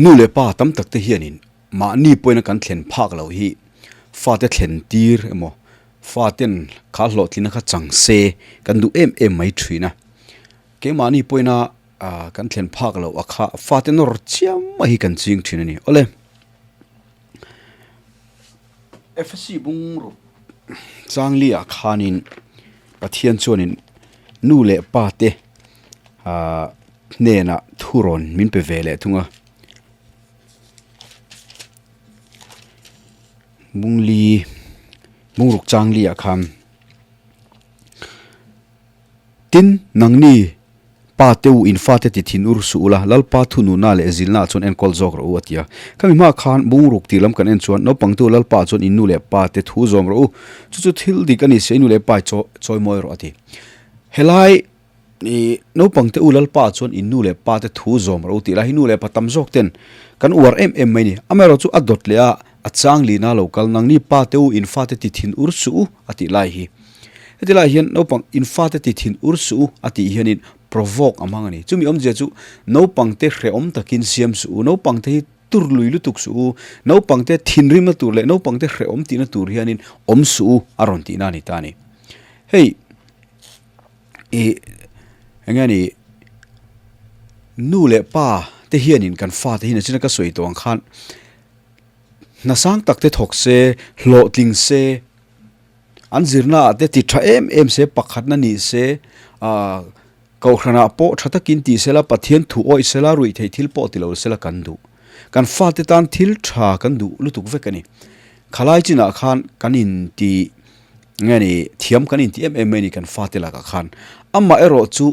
Nu leh pa tam tak te hianin mahni pawhin a kan thlen phak loh hi fate thlen tir emaw faten kha hlawhtlina kha chang se kan duh em em mai thin a. Keimahni pawhin a kan thlen phak loh a kha fate nawr chiam mai hi kan ching thin a ni. Awle. Efesi bungruk Changli-ah khanin Pathian chuanin nu leh pa te ah hnenah thurawn min pe ve leh thung a. Bungli bungruk Changli-ah khan Tin, nangni Pa te u in fate ti thin ur suh ula, Lalpa thununa leh zilna ah chuan enkawl zawk rawh u, a ti a. Khami hma khan bungruk tih lam kan en chuan naupang tu Lalpa ah chuan in nu leh pa te thu zawm rawh u, chu chu thil dik a ni sia i nu leh pa i chawi mawi rawh, a ti. Helai i naupang te u Lalpa ah chuan in nu leh pa te thu zawm rawh u tih lai hi nu leh pa tam zawk ten kan uar em em mai a ni. Amaherawhchu a dawt leh a, a chang lina lo kal, nangni pa te u in fate ti thin ur suh u, a tih lai hi. Heti lai hian naupang in fate ti thin ur suh u a tih hianin provoke a hmang a ni. Chumi awmzia chu naupangte hrehawm takin siam suh u, naupangte hi tur lui lutuk suh u, naupangte thinrimna tur leh naupangte hrehawm tihna tur hianin awm suh u a rawn tihna a ni ta a ni. Hei ih eng nge ni nu leh pa te hianin kan fate hi nachina ka sawi tawh ang khan hna sang tak te thawk se, hlawhtling se, An zirna ah te ti tha em em se, pakhatna ni se, ah kohhran ah pawh tha takin ti sela, Pathian thu awih sela, ruih theih thil pawh ti lo sela kan duh. Kan fate tan thil tha kan duh lutuk vek a ni. Khalai chinah khan kan in ti nge ni thiam kan in ti em em mai a ni kan fate lakah khan. Amah erawh chu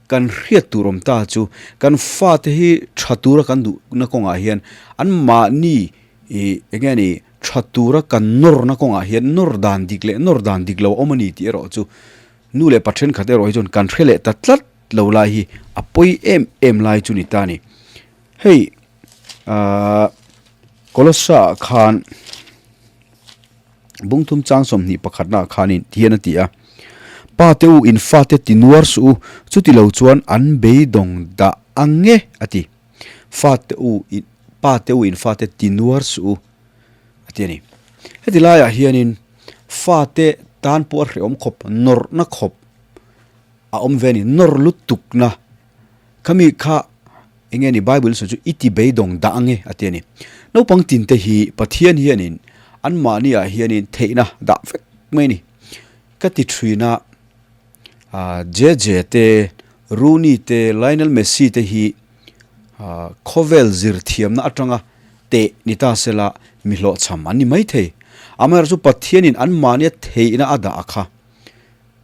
kan hriat tur awm ta chu kan fate hi tha tura kan duhna kawngah hian an mahni ih eng nge ni Tha tura kan nawrna kawngah hian nawr dan dik leh nawr dan dik lo a awm a ni tih erawh chu nu leh pa thenkhat erawh hi chuan kan hre leh ta tlat lo lai hi a pawi em em lai chu ni ta a ni. Hei ahh Kolossa ah khan bungthum chang 21 na ah khanin hian a ti a, Pa te u in fate ti nuar suh u, chuti lo chuan an beidawng dah ang e a ti. Fate u in pa te u in fate ti nuar suh u a ti a ni. Heti laiah hianin fate tan pawh a hrehawm khawp nawrhna khawp a awm ve a ni. Nawr lutukna khami kha eng nge ni Bible sawi chu i ti beidawng dah ang e a ti a ni. Naupang tinte hi Pathian hianin anmahniah hianin theihna dah vek mai a ni. Ka ti thin a. Jeje te, Rooney te, Lionel Messi te hi khawvel zir thiamna atanga teh ni ta sela mi hlawhchham an ni maithei. Amaherawhchu Pathianin anmahnia theihna a dah a kha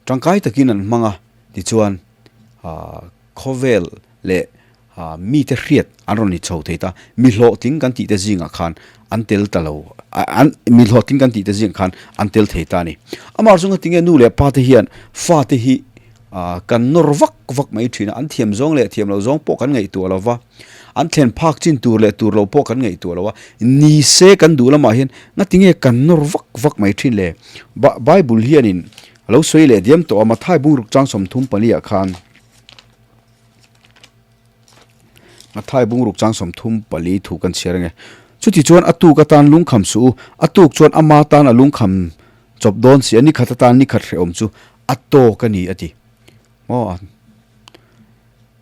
tangkai takin an hmang a, tichuan khawvel leh mite hriat an rawn ni chho thei ta. Mi hlawhtling kan tih te zingah khan an tel ta lo, an mi hlawhtling kan tih te zingah khan an tel thei ta a ni. Amah chunga tinge nu leh pa te hian fate hi kan nawr vak vak mai thin a, an thiam zawng leh thiam lo zawng pawh kan ngaihtuah lo va, an thlen phak chin tur leh tur lo pawh kan ngaihtuah lo a, ni se kan duh lamah hian ngatinge kan nawr vak vak mai thin le? Bible hianin a lo sawi leh diam tawh a, Mathai bungruk chang 34 ah khan. Mathai bungruk chang 34 thu kan chhiar ange. Chuti chuan a tuk atan lungkham suh u, a tuk chuan ama tan a lungkham chawp dawn si a, ni khat atan ni khat hrehawm chu a tawk a ni a ti. Maw?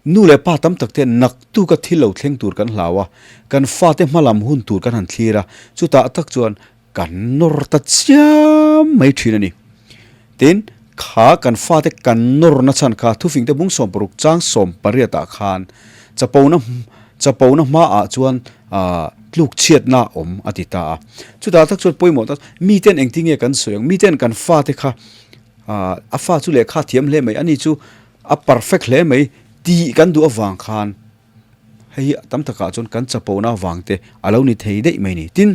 Nu leh pa tam tak te naktuk a thil lo thleng tur kan hlau a, kan fate hmalam hun tur kan han thlir a, chutah tak chuan Kan nawr ta chiam mai thin a ni. Tin, kha kan fate kan nawrna chhan kha thufingte bung 60 chang 18 ah khan chapona chapona hmaah chuan ah tluk chhiatna a awm a ti ta a. Chutah tak chuan pawimawh tak miten engtin nge kan sawi ang, miten kan fate kha ah a fa chu lehkha thiam hle mai, ani chu a perfect hle mai tih kan duh avang khan Hei hi tam takah chuan kan chapona avang te a lo ni thei daih mai a ni. Tin,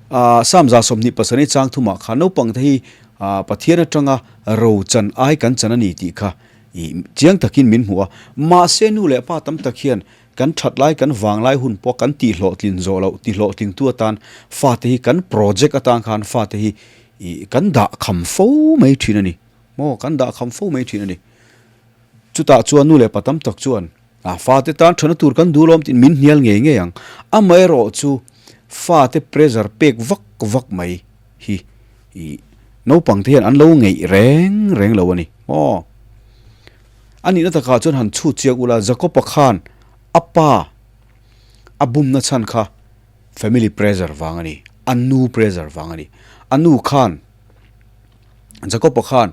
ah Psalm 27 chang thumah khan naupang te hi ah Pathian atanga ro chan ai kan chan a ni tih kha ih chiang takin min hmuh a. Mahse nu leh pa tam tak hian kan that lai kan vang lai hun pawh kan tihhlawhtlin zawh loh tihhlawhtlingtu atan fate hi kan project atan khan fate hi ih kan dah kham fo mai thin a ni. Maw kan dah kham fo mai thin a ni. Chutah chuan nu leh pa tam tak chuan A fate tan thana tur kan duh lawm tiin min hnial ngei ngei ang. Amaherawhchu fate pressure pek vak vak mai hi ih naupang te hian an lo ngeih reng reng lo a ni maw? A nihna takah chuan han chhut chiak ula Jacob-a khan a pa a bumna chhan kha family pressure vang a ni, a nu pressure vang a ni. A nu khan Jacob-a khan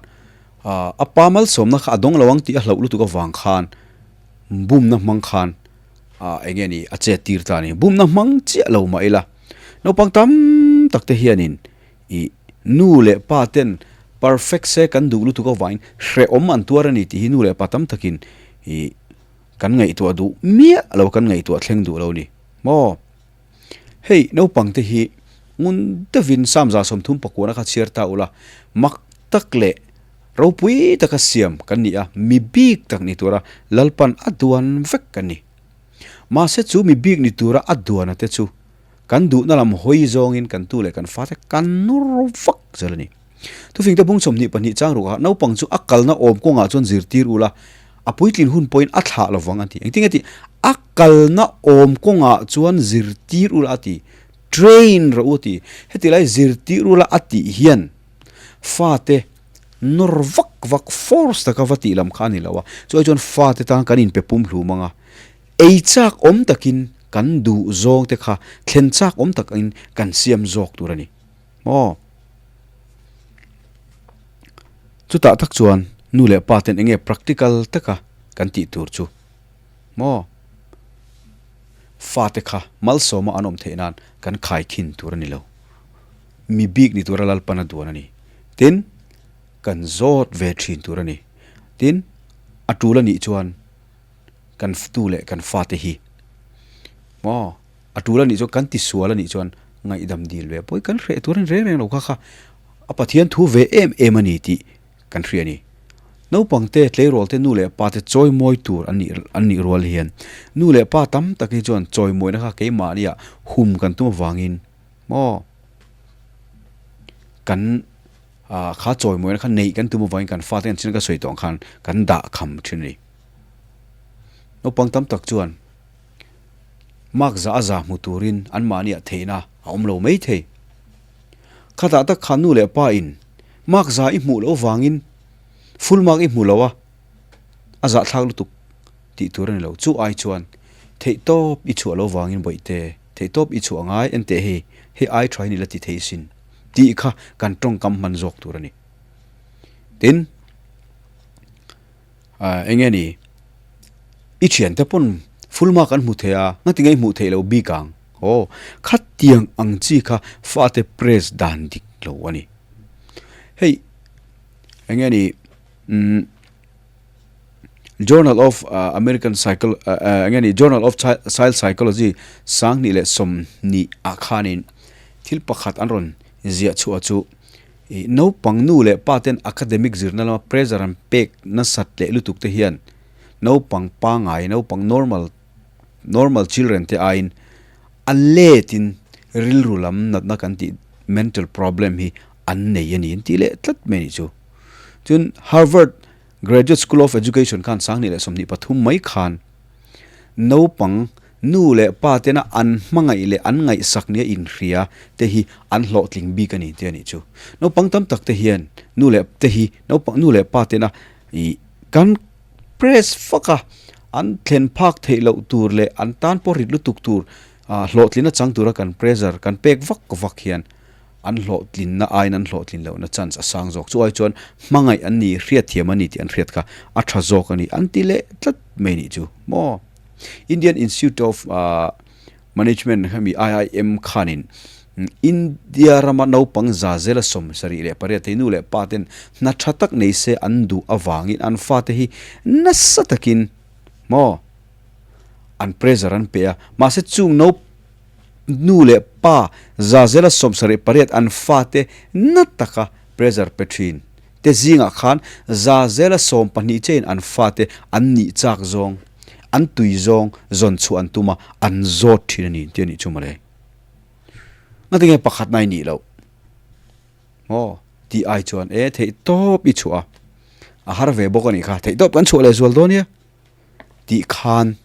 a pa malsawmna kha a dawng lo ang tih a hlauh lutuk avang khan bumna hmang khan eng nge ni a chet tir ta a ni. Bumna hmang chiah lo mah ila naupang tam tak te hianin ih nu leh pa ten perfect se kan duh lutuk avangin hrehawm an tuar a ni tih hi nu leh pa tam takin ih kan ngaihtuah duh miah lo kan ngaihtuah thleng duh lo a ni maw. Hei naupang te hi ngun deuhin Samza 30 pakuana kha chhiar ta ula, mak tak leh ropui taka siam kan ni a, mi bik tak ni tura Lalpan a duan vek kan ni. Mahse chu mi bik ni tura a duana te chu kan duhna lam hawi zawngin kan tu leh kan fate kan nur vak zel a ni. Thufingte bung 22 chang rukah naupang chu a kalna awm kawngah chuan zirtir ula, a puitlin hun pawhin a thlah lovang a ti. Engtin nge tih? A kalna awm kawngah chuan zirtir ula a ti. Train rawh u a ti. Heti lai zirtir ula a tih hian fate nawr vak vak, force taka va tih lam kha a ni lo a. Chuai chuan fate tan kan inpe pum hlum ang a, ei chak awm takin kan duh zawng te kha thlen chak awm takin kan siam zawk tur a ni. Maw? Chutah tak chuan nu leh pa ten enge practical taka kan tih tur chu maw? Fate kha malsawma an awm theih nan kan khai khin tur a ni lo. Mi bik ni tura Lalpan a duan a ni. Tin, kan zawt ve thin tur a ni. Tin, a tul a nih chuan kan ftu leh kan fate hi maw? A tul a nih chuan kan tisual a nih chuan ngaihdam dil ve pawh hi kan hreh tur a ni reng reng lo kha kha a Pathian thu ve em em a ni tih kan hria a ni. Naupang te, tleirawl te, nu leh pa te chawimawi tur an nih an nih rual hian nu leh pa tam tak hi chuan chawimawina kha keimahniah hum kan tum avangin maw kan ah kha chawimawina kha neih kan tum avangin kan fate an chin ka sawi tawh ang khan kan dah kham thin a ni. Naupang tam tak chuan. Mark za a za hmu turin anmahniah theihna a awm lo mai thei. Khatah tak khan nu leh pa in mark za i hmuh loh vangin full mark i hmu lo a, a zahthlak lutuk tih tur a ni lo. Chu ai chuan theihtawp i chhuah loh vangin bawihte, theihtawp i chhuah ngai enteh hei, hei ai tha in i la ti thei sin tih kha kan tawngkam hman zawk tur a ni. Tin. Ahh eng nge ni? I thiante pawn full mark an hmu thei a, ngati nge i hmuh theih loh bik ang? Aw, khatiang ang chi kha fate press dan dik lo a ni. Hei eng nge ni? Umm Journal of American Psychol eng nge ni? Journal of Child Psychology 2020 ah khanin thil pakhat an rawn ziah chhuah chu Ih naupang nu leh pa ten academic zirna lama pressure an pek nasat leh lutuk te hian naupang pangai naupang normal normal children te aiin a let in rilru lam natna kan tih mental problem hi an nei a ni an tih leh tlat mai a nih chu. Chuan Harvard Graduate School of Education khan 2023 mai khan naupang Nu leh pa tena an hmangaih leh an ngaihsak nia inhria te hi an hlawhtling bik a ni tih a nih chu. Naupang tam tak te hian nu leh te hi naupang nu leh pa tena ih kan press fak a, an thlen phak theih loh tur leh an tan pawh rit lutuk tur ah hlawhtlina chang tura kan pressure kan pek vak vak hian an hlawhtlinna aiin an hlawhtlin lohna chance a sang zawk. Chu ai chuan hmangaih an ni, hriatthiam a ni tih an hriat kha a tha zawk a ni an ti leh tlat mai a nih chu maw. Indian Institute of Management hemi IIM khanin India rama naupang za zela 78 hei nu leh pa ten hna tha tak nei se an duh avangin an fate hi nasa takin maw an pressure an pe a, mahse chung nu leh pa za zela 78 an fate na taka pressure pe thin te zingah khan za zela 12 chein an fate an nih chak zawng, an tui zawng zawn chhuah an tum a, an zawt thin a ni tih a nih chu mawle. Ngatinge pakhat na i nih loh maw tih ai chuan e theih tawp i chhuah a, a har ve bawk a nih kha, theih tawp kan chhuah leh zual dawn nia tih khan.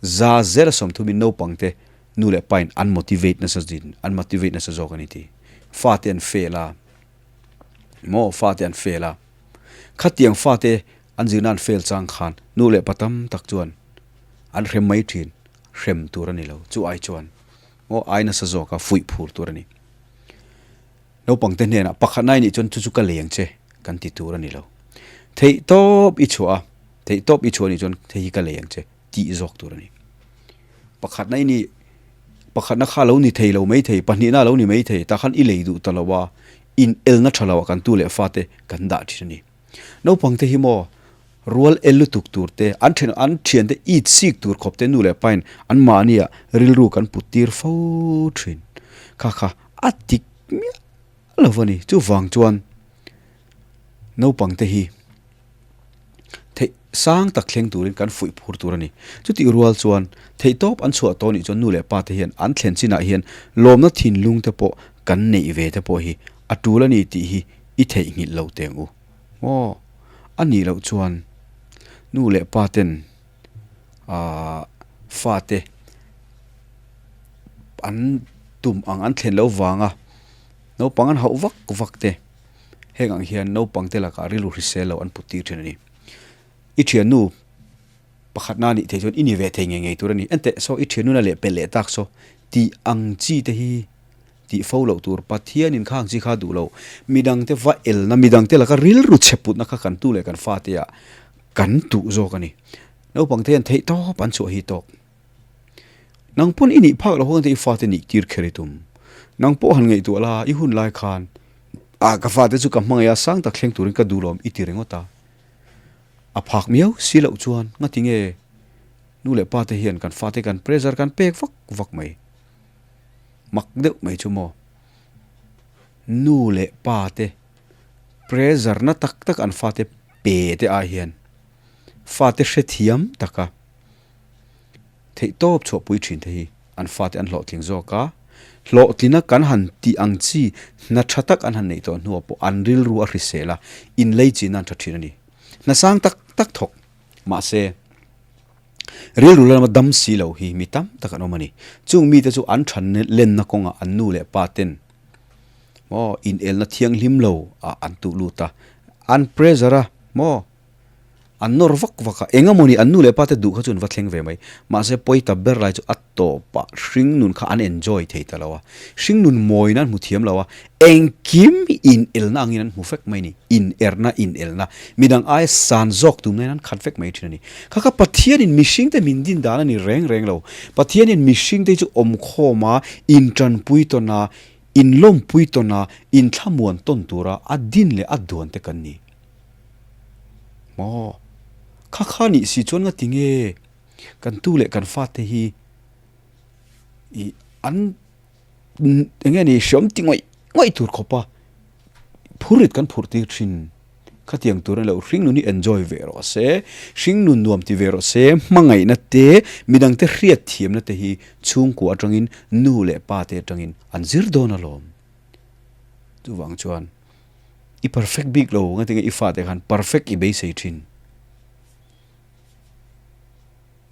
Za zel a sawmthumin naupangte nu leh pain an motivate nasa zin, an motivate nasa zawk a ni ti. Fate an fail a, maw fate an fail a. Khatiang fate an zirna an fail chang khan nu leh pa tam tak chuan an hrem mai thin, hrem tur a ni lo. Chu ai chuan maw ai nasa zawk a fuih phur tur a ni. Naupangte hnenah pakhatna i nih chuan chu chu ka leng che kan ti tur a ni lo. Theih tawp i chhuah a, theih tawp i chhuah nih chuan hei hi ka leng che tih zawk tur a ni. Pakhatna i nih, pakhatna kha a lo ni thei lo mai thei, pahnihna a lo ni mai thei, tah khan i lei duh ta lo a, in elna tha lo ah kan tu leh fate kan dah thin a ni. Naupangte hi maw rual el lutuk tur te, an then an thiante it sik tur khawp te nu leh pain an mahnia rilru kan put tir fo thin. Kha kha a dik miah lo a ni. Chuvang chuan naupangte hi theih sang tak thleng turin kan fuih phur tur a ni. Chutih rual chuan theihtawp an chhuah tawh nih chuan nu leh pa te hian an thlen chinah hian lawmna thinlung te pawh kan neih ve te pawh hi a tul a ni tih hi i theihnghilh lo teng u. Maw? A nih loh chuan nu leh pa ten aah fate an tum ang an thlen loh vanga naupang an hauh vak vak te heng ang hian naupang te lakah rilru hrisel lo an put tir thin a ni. I thiannu pakhatna a nih theih chuan i ni ve thei ngei ngei tur a ni. Enteh saw i thiannuna leh pelh leh tak saw tih ang chi te hi Tih fo loh tur Pathianin kha ang chi kha duh lo. Midangte va elna, midangte laka rilru chhe putna kha kan tu leh kan fate ah kan tuh zawk a ni. Naupangte hian theih tawp an chhuah hi tawk. Nang pawn i nih phak loh hunte i fate nih tir kher i tum. Nang pawh han ngaihtuah la, i hun lai khan ah ka fate chu ka hmangaih a, sang tak thleng turin ka duh lawm i ti ringawt a. A phak miau si loh chuan ngati nge nu leh pate hian kan fate kan pressure kan pek vak vak mai. Mak deuh mai chu maw? Nu leh pa te pressure na tak tak an fate pe te ai hian fate hrethiam taka theihtawp chhuahpui thin te hi an fate an hlawhtling zawk a, hlawhtlina kan han tih ang chi hna tha tak an han neih tawh hnuah pawh an rilru a hrisel a, inlei chin a an tha thin a ni. Hna sang tak tak thawk mahse. Rilru lama dam si lo hi mi tam tak an awm a ni. Chung mite chu an than lenna kawngah an nu leh pa ten maw inelna thianghlim lo ah an tuh lut a, an pressure a maw an nawr vak vak a, eng emawni an nu leh pa te duh kha chu an va thleng ve mai. Mahse pawi ta ber lai chu a tawpah hringnun kha an enjoy thei ta lo a, hringnun mawina an hmu thiam lo a, Engkim inelna angin an hmu vek mai a ni. Inerna, inelna. Midang aia san zawk tumna hian an khat vek mai thin a ni. Kha kha Pathianin mihringte min din dan a ni reng reng lo. Pathianin mihringte hi chu awmkhawm a, intanpui tawn a, inlawmpui tawn a, inthlamuan tawn tura a din leh a duan te kan ni. Maw? Kha kha nih si chuan ngati nge kan tu leh kan fate hi i an Eng nge ni hriam ti ngawih ngawih tur khawp a, phurrit kan phurh tir thin. Khatiang tur a ni lo, hringnun hi enjoy ve rawh se, hringnun nuam ti ve rawh se, hmangaihna te, midangte hriat thiamna te hi chhungkua atangin nu leh pa te atangin an zir dawn alawm. Chuvang chuan i perfect bik lo, ngatinge i fate khan perfect i beisei thin.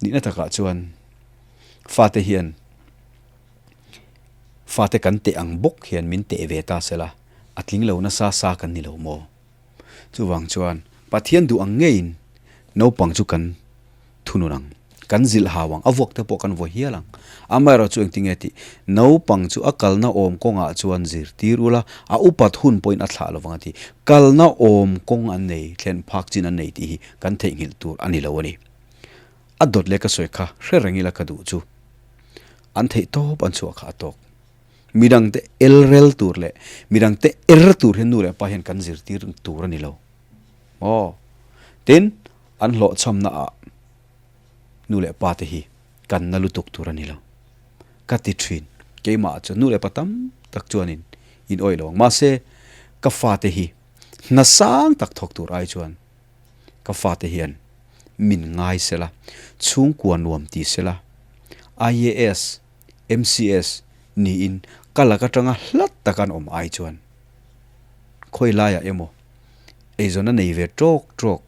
Nihna takah chuan fate hian. Fate kan teh ang bawk hian min teh ve ta sela, a tling lo nasa sa kan ni lo maw? Chuvang chuan Pathian duh ang ngeiin naupang chu kan thunun ang, kan zilh hau ang, a vuak te pawh kan vaw hial ang. Amaherawh chu engtinge tih? Naupang chu a kalna awm kawngah chuan zirtir ula, a upat hun pawhin a thlah lovang a ti. Kalna awm kawng an nei, thlen phak chin an nei tih hi kan theihnghilh tur a ni lo a ni. A dawt leh ka sawi kha hre reng ila ka duh chu. An theih tawp an chhuah kha a tawk. Midangte el rel tur leh midangte er tur hian nu leh pa hian kan zirtir tur a ni lo. Aw. Tin, an hlawhchhamna ah nu leh pa te hi kan na lutuk tur a ni lo. Ka ti thin. Keimah ah chuan nu leh pa tam tak chuanin in awih lo ang. Mahse, ka fate hi hna sang tak thawk tur ai chuan Ka fate hian min ngai sela, chhungkua nuam ti sela, IAS, MCS niin ka lak atanga hlat taka an awm ai chuan khawi laiah emaw eizawn a nei ve tawk tawk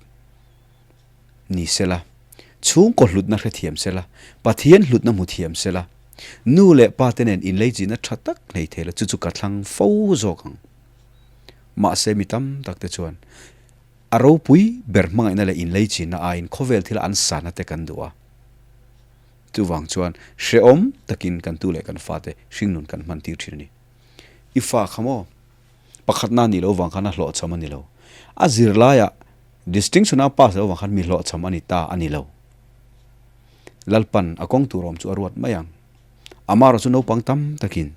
ni sela. Chhungkaw hlutna hrethiam sela, Pathian hlutna hmu thiam sela, nu leh pa te nen inleichina tha tak nei thei la chu chu ka thlang fo zawk ang. Mahse mi tam tak te chuan a ropui ber hmangaihna leh inleichina aiin khawvel thila an sana te kan duh a. Chuvang chuan hrehawm takin kan tu leh kan fate hringnun kan hman tir thin a ni. I fa kha maw? Pakhatna a nih loh vang khan a hlawhchham a ni lo. A zirlaiah distinction a pass loh vang khan mi hlawhchham a ni ta a ni lo. Lalpan a kawng tur awm chu a ruat mai ang. Amaherawhchu chu naupang tam takin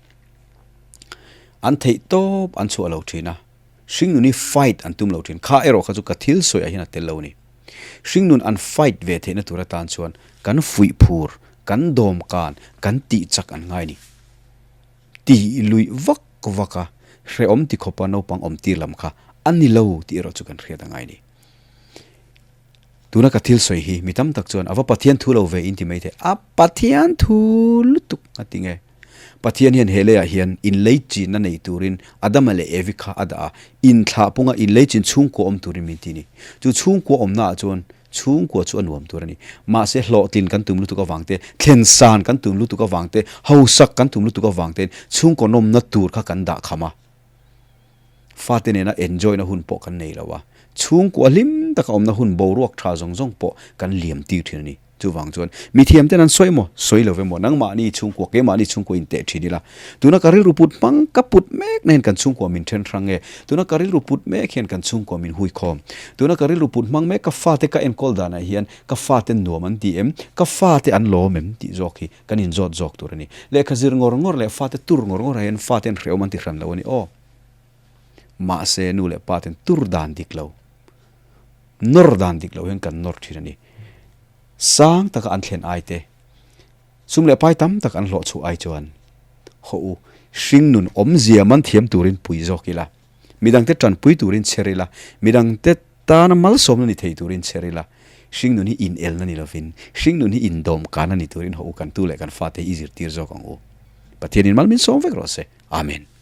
an theih tawp an chhuah lo thin a, hringnun hi fight an tum lo thin. Kha erawh kha chu ka thil sawiah hian a tel lo a ni. Hringnun an fight ve theihna tur atan chuan kan fuih phur, kan dawmkan, kan tih chak an ngai a ni. Tih luih vak vak a, hrehawm ti khawpa naupang awm tir lam kha a ni lo tih erawh chu kan hriat a ngai a ni. Tuna ka thil sawi hi mi tam tak chuan a va Pathian thu lo ve in ti mai thei. A Pathian thu lutuk a ti nge? Pathian hian he leiah hian inlei chinna nei turin Adama leh Evi kha a dah a, inthlah punga inlei chin chhungkua awm turin min ti a ni. Chu chhungkua awmnaah chuan Chhungkua chu a nuam tur a ni. Mahse, hlawhtlin kan tum lutuk avang te, thlen san kan tum lutuk avang te, hausak kan tum lutuk avang tein chhungkaw nawmna tur kha kan dah kham a. Fate nena enjoy na hun pawh kan nei lo a. Chhungkua hlim taka awmna hun boruak tha zawng zawng pawh kan liam tir thin a ni. Chuvang chuan, mithiam ten an sawi emaw, sawi lo emaw, nangmahni chhungkua, keimahni chhungkua inteh thin ila. Tuna ka rilru put hmang ka put mek na hian kan chhungkua min then hrang nge? Tuna ka rilru put mek hian kan chhungkua min hui khawm. Tuna ka rilru put hmang mek ka fate ka enkawl danah hian ka faten nuam an ti em? Ka fate an lawm em? tih zawk hi kan inzawt zawk tur a ni. Lehkha zir ngawr ngawr leh fate tur ngawr ngawrah hian faten hrehawm an ti hran lo a ni aw. Mahse nu leh pa ten tur dan dik lo, nawr dan dik lo hian kan nawr thin a ni. Sang taka an thlen ai te, sum leh pai tam tak an hlawh chhuah ai chuan haw u, hringnun awmzia man thiam turin pui zawk ila, midangte tanpui turin chher ila, midangte tana malsawmna ni thei turin chher ila, hringnun hi inelna ni lovin, hringnun hi indawmkanna ni turin haw u kan tu leh kan fate hi i zirtir zawk ang u. Pathianin mal min sawm vek rawh se. Amen.